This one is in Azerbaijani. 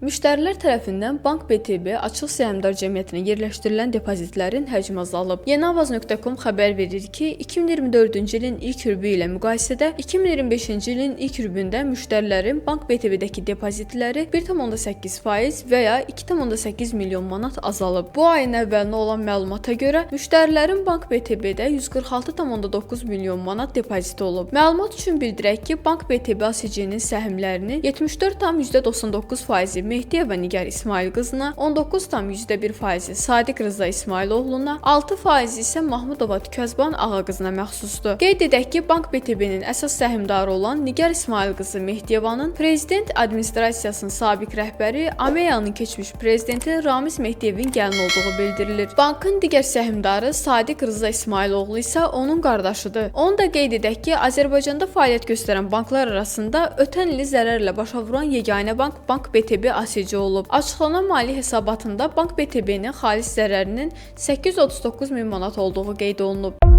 Müştərilər tərəfindən Bank BTB Açıq Səhmdar Cəmiyyətinə yerləşdirilən depozitlərin həcmi azalıb. Yeniavaz.com xəbər verir ki, 2024-cü ilin ilk rübü ilə müqayisədə 2025-ci ilin ilk rübündə müştərilərin Bank BTB-dəki depozitləri 1,8% və ya 2,8 milyon manat azalıb. Bu ayın əvvəlinə olan məlumata görə müştərilərin Bank BTB-də 146,9 milyon manat depoziti olub. Məlumat üçün bildirək ki, Bank BTB ASC-nin səhmlərinin 74,99%-i Mehdiyeva Nigar İsmail qızına, 19,1%-i Sadiq Rıza İsmailoğluna, 6% isə Mahmudova Tükəzban Ağa qızına məxsusdur. Qeyd edək ki, Bank BTB-nin əsas səhmdarı olan Nigar İsmail qızı Mehdiyevanın prezident administrasiyasının sabiq rəhbəri, AMEA-nın keçmiş prezidenti Ramiz Mehdiyevin gəlini olduğu bildirilir. Bankın digər səhmdarı Sadiq Rıza İsmailoğlu isə onun qardaşıdır. Onu da qeyd edək ki, Azərbaycanda fəaliyyət göstərən banklar arasında ötən ili zərərlə başa vuran yeganə bank Bank BTB ASC olub. Açıqlanan maliyyə hesabatında Bank BTB-nin xalis zərərinin 839 min manat olduğu qeyd olunub.